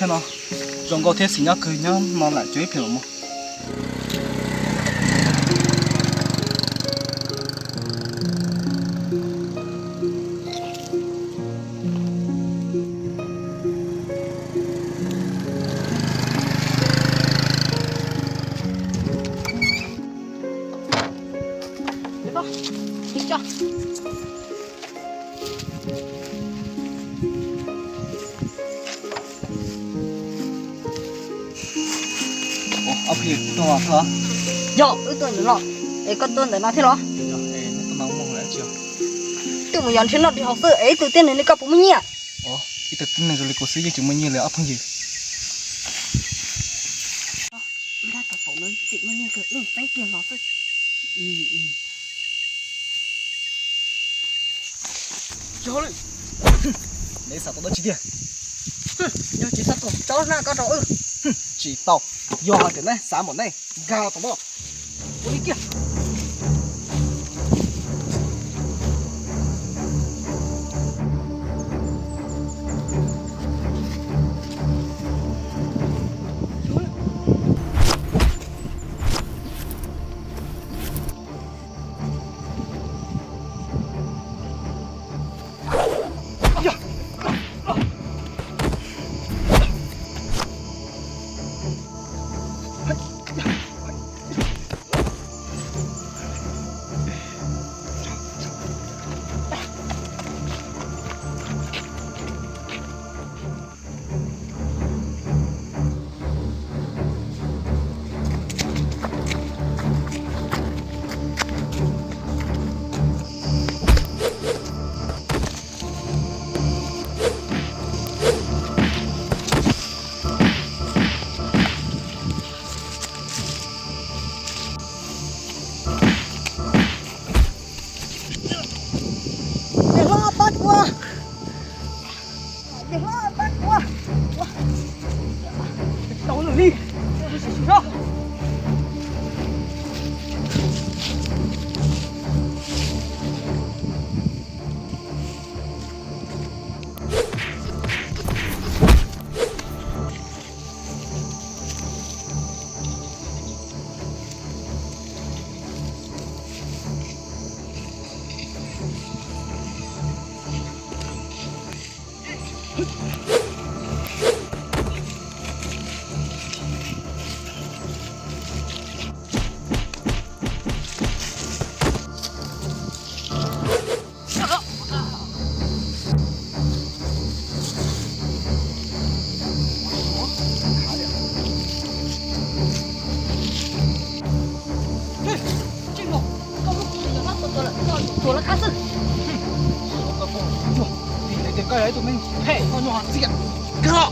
No zoo nkauj thiab xim nyob kawg, nyob no lam cuab ib pliag los mus. Yog wb tuaj ntawm no, es koj tuaj ntawm no thiab los? Twb mus yos nrhiav noj nrhiav haus xwb, es ib tug tib neeg li koj puas muaj nyiaj? Ib tug tib neeg zoo li kuv xwb yeej tsis muaj nyiaj li ob phooj ywg. Neb xav tau dab tsi tiag? Yog tsis xav tau tso zaj koj rau wb. Tsis tau, yog hais tias neb xav npaum nej nkag los tom no. Ua li kiag. Niam hlob pab kuv, niam hlob pab kuv, tau lawm li. Tuag lawv qab xwb. Vim hais tias koj yog ib tug neeg phem, koj nyuaj xiam kawg.